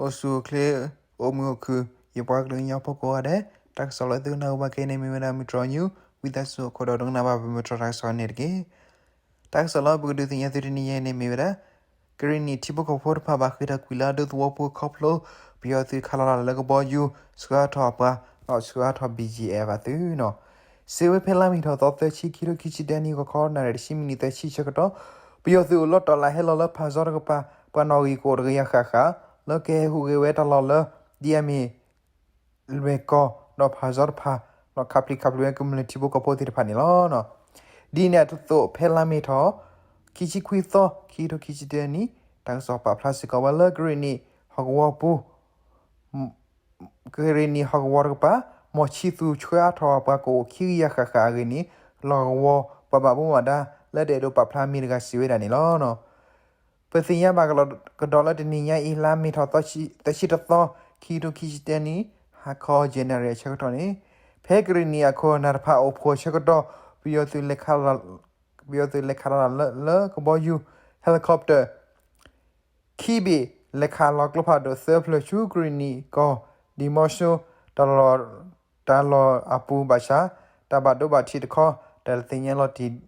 အိၣ်ဆူၣ်အိၣ်ချ့ အိၣ်မုာ်အိၣ်ခုၣ် ယပှၤကလုာ်ကညီဖိကိးဂၤဒဲး, တၢ်ကစီၣ်လၢသုကနၢ်ဟူဘၣ်ခဲအံၤန့ၣ်မ့ၢ်ဝဲဒၣ် မုၢ်တြီၤ news ဝံသးစူၤအခိၣ်ဒီးဒိကနၣ်ဘၣ်ပမုၢ်တြီၤတၢ်ကစီၣ်န့ၣ်တက့ၢ်. တၢ်ကစီၣ်လၢပကဒုးသ့ၣ်ညါသုတနံၤညါအံၤန့ၣ်မ့ၢ်ဝဲဒၣ် ကရ့ၣ်နံၣ်ထံဖိကီၢ်ဖိတဖၣ်ဘၣ်ဃ့ၢ်ထီၣ်ကွံာ်လၢအဒူသဝီပူၤခီဖျိ ပယီၤသုးခးလီၤတၢ်လၢကဘီယူၤ ဆှၢထီၣ်အပှၤ ဒီးဆှၢထီၣ် ဘံၣ်ကၠံၣ်အဲၣ် ဘၣ်သုနီၤ. စံးဝဲဖဲလါမ့ၤထီၣ်သီသၢဆံ ခံထိခံဆံတၢနံၣ် ဂီၤခီနၣ်ရံၣ်တဆံမံးနံးသၢဆံဆၢကတီၢ် ပယီၤသုးအိၣ်လီၤတီၢ်လၢဟဲလီၤလၢဖးဇီတကပၤ ပှၤနီၣ်ဂံၢ်ကအိၣ်တကယၤဃၣ်ဃၣ် လၢကဟဲဟူးဂဲၤဝဲတၢ်လီၢ်လၢ ဒ်အမ့ၢ် လွဲၢ်ကီၢ် ဒီးဖးဇီတဖၣ် ဒီးခးပျံၤခးပျိၤဝဲကမျၢၢ်ထံဖိကီၢ်ဖိသ့ၣ်တဖၣ်န့ၣ်လီၤ. ဒ်န့ၣ်အသိး ဖဲလါမ့ၤထီၣ် ခံဆံခွံသီ ခံကထိခံဆံတၢနံၣ် တၢ်ကစီၣ်ပာ်ဖျါစ့ၢ်ကီးဝဲလၢ ကရ့ၣ်နံၣ်ဟီၣ်ကဝီၤပူၤ ကရ့ၣ်နံၣ်ဟီၣ်ကဝီၤတကပၤ မီၢ်ဆံသူၣ်ဆှၢအါထီၣ်ပှၤကအိၣ်ခံကယၤဃၣ်ဃၣ်အဂ့ၢ်န့ၣ် လီၢ်ကဝီၤပှၤဘၣ်မူဘၣ်ဒါ လၢတအဲၣ်ဒိးပာ်ဖျါမံၤတဂၤစံးဝဲဒၣ်န့ၣ်လီၤ. ပသ့ၣ်ညါဘၣ်ကဒီးလၢတနံၤညါအံၤ လါမ့ၤထီၣ်သၢဆံတသီ ခံကထိခံဆံတၢနံၣ် ဟါခီ ယဲၢ်နၣ်ရံၣ်အဆၢကတီၢ်န့ၣ် ဖဲကရ့ၣ်နံၣ်အခိၣ်နၢ်တဖၣ်အိၣ်ဖှိၣ်အဆၢကတီၢ် ပယီၤသုးလဲၤခးလီၤ ပယီၤသုးလဲၤခးလီၤတၢ်လၢ လၢကဘီယူၤ helicopter ခံဘ့ၣ် လဲၤခးလီၤကျိဖးဒိၣ်သၢဖျၢၣ်ဆူကရ့ၣ်နံၣ်ကီၢ် ဒံၣ်မီဆိ တၢ်လီၢ်အပူၤဘၣ်ဆၣ် တၢ်ဘၣ်ဒိဘၣ်ထံးတခီ တၢ်တသ့ၣ်ညါလီၤတံၢ်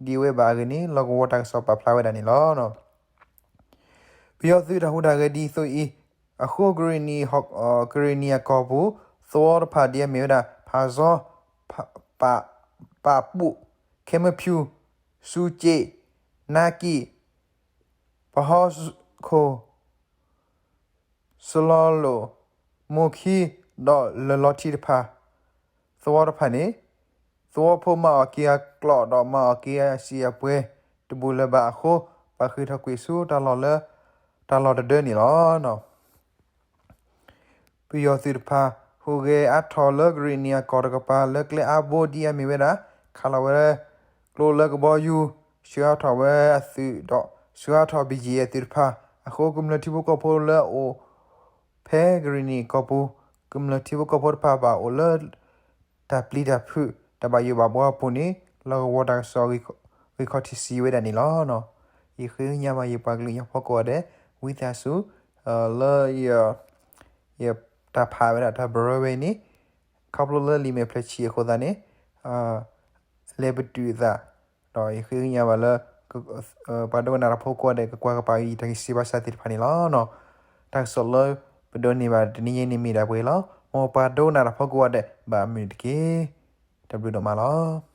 ဒံးဝဲဘၣ်အဂ့ၢ်န့ၣ် လီၢ်ကဝီၤတၢ်ကစီၣ်ပာ်ဖျါဝဲဒၣ်န့ၣ်လီၤ. ပယီၤသုးတၢ်ဟူးတၢ်ဂဲၤဒ်သိးအံၤ အဃိ ကရ့ၣ်နံၣ်အကီၢ်ပူၤ သဝီတဖၣ်ဒ်အမ့ၢ်ဝဲဒၣ် ဖးဇီ ပာ်ပူၣ် ခဲမဖၠူၣ် စူစ့း နါကံၣ် ပဟီၣ်ခိၣ် စလီလိၣ် မိၢ်ခံ ဒီးလၢၢ်လီၤထံတဖၣ် သဝီတဖၣ်န့ၣ် သဝီဖိမၤအီၣ်က့ၤအကျိာ်ဒီးမၤအီၣ်က့ၤအစံာ်အပှဲၤတဘူၣ်လၢၤဘၣ်အဃိ ပာ်ဃ့ၢ်ထီၣ်ကွံာ်ဆူတၢ်လီၢ်လၢ တၢ်လီၢ်တဒၢန့ၣ်လီၤ. ပယီၤသုးတဖၣ် ဟူးဂဲၤအါထီၣ်လၢကရ့ၣ်နံၣ်အကီၢ်တကပၤ လၢကျဲအါဘိဒ်အမ့ၢ်ဝဲဒၣ် ခးလီၤဝဲ ကျိလၢကဘီယူၤ ဆှၢအါထီၣ်ဝဲအသုးဒီး ဆှၢအါထီၣ် ဘံၣ်ကၠံၣ်အဲၣ် သုးတဖၣ်အဃိ ကမျၢၢ်ထံဖိကီၢ်ဖိလၢအအိၣ်ဖဲကရ့ၣ်နံၣ်အကီၢ်ပူၤ ကမျၢၢ်ထံဖိကီၢ်ဖိတဖၣ်ဘၣ်အိၣ်လၢ တၢ်ပျံၤတၢ်ဖုး တၢ်ဘၣ်ယိၣ်ဘၣ်ဘှီအပူၤန့ၣ် လီၢ်ကဝီၤတၢ်ကစီၣ်ဂံၢ်ခီၣ်ထံးစံးဝဲဒၣ်န့ၣ်လီၤ. ယဃ့ကညးဘၣ်ယပှၤကလုာ်ကညီဖိကိးဂၤဒဲး ဝံသးစူၤ လၢ ယတၢ်ဖးဝဲဒၣ်တၢ်ဘြၢဝဲအံၤန့ၣ် ခီဖျိလၢလံာ်မဲာ်ဖျၢၣ်ဆံးအဃိသတးန့ၣ် လဲၤပတုာ်အသး ဒီးယဃ့ကညးဘၣ်လၢ ပှၤဒိကနၣ်တၢ်ဖိကိးဂၤဒဲး ကကွၢ်ကပာ်အံၤ တၢ်ဂ့ၢ်စံးဘၣ်စၢ်သ့ၣ်တဖၣ်န့ၣ်လီၤ. တၢ်ကစီၣ်လၢပဒိးန့ၢ်ဘၣ်တနံၤညါအံၤန့ၣ်မ့ၢ်ဒၣ်ပှဲၤလီၤ. မ်ပှၤဒိကနၣ်တၢ်ဖိကိးဂၤဒဲး ဘၣ်မနုၤတက့ၢ်. တၢ်ဘျုးဒိၣ်မးလီၤ.